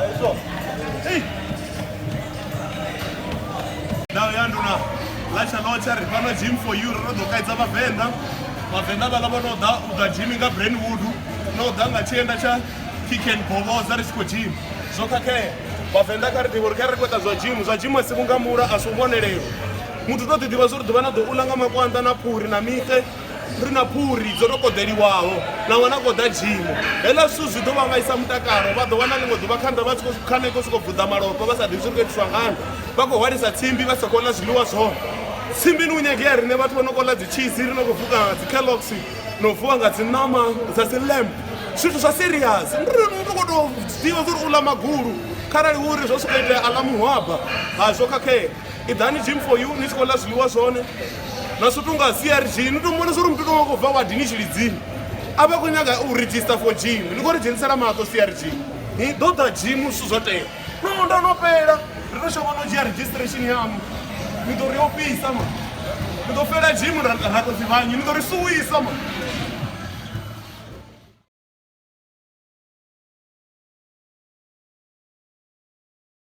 Hezwo. Hey. Ndau ya nduna ḽa tsha ḽotsha ri fhano gym for you ri ro ḓo kaidza vhavenḓa vhavenḓa vhaḽa vho no ḓa u ḓa gym nga Brentwood no ḓa nga tshienda tsha kick and bovhoza ri tshi khou gym zwo khakhea vhavenḓa kha ri ḓivhe uri kha ri khou ita zwa gym zwa gym a si vhunga mula a si u vhonelelwa muthu to ḓi ḓivha zwa uri ḓuvha na ḓo u ḽa nga makwanḓa na phuri na mixe ri na phuri dzo to koḓeliwaho na ṅwana khou ḓa dzhimu hezwiḽa zwithu zwi ḓo vha vhaisa mutakalo vha ḓo wana ḽiṅwe ḓuvha khanḓa vha tshi khou khana i khou sokou bvuḓa malofha vha sa ḓivhi zwi ri khou itiswa ngani vha khou hwalisa tsimbi vha sa khou ḽa zwiḽiwa zwone tsimbi ni u nyagea riṋe vhathu vha no khou ḽa dzi cheese ri no khou vuka nga dzi Kellogg's no vuwa nga dzi ṋama dza dzi lamb zwithu zwa serious ndi ri muthu khou tou ḓivha uri u ḽa magulu kharali hu uri zwo sokou itea a ḽa muhwaba ha zwo khakhea iḓani gym for you ni tshi khou ḽa zwiḽiwa zwone na zwithu nga crg ni to mbona zwa uri muthu tonga khou bva wadini tshilidzini a vha khou nyaga u register for gym ni khou ri dzhenisela maṱo crg ni ḓo ḓa gym zwithu zwo tea no ndo no fhela ri to shoma no dzhia registration yaṋu ni ḓo ri ofhisa ma ni ḓo fhela gym ra tou si vhanyi ni ḓo ri suwisa ma.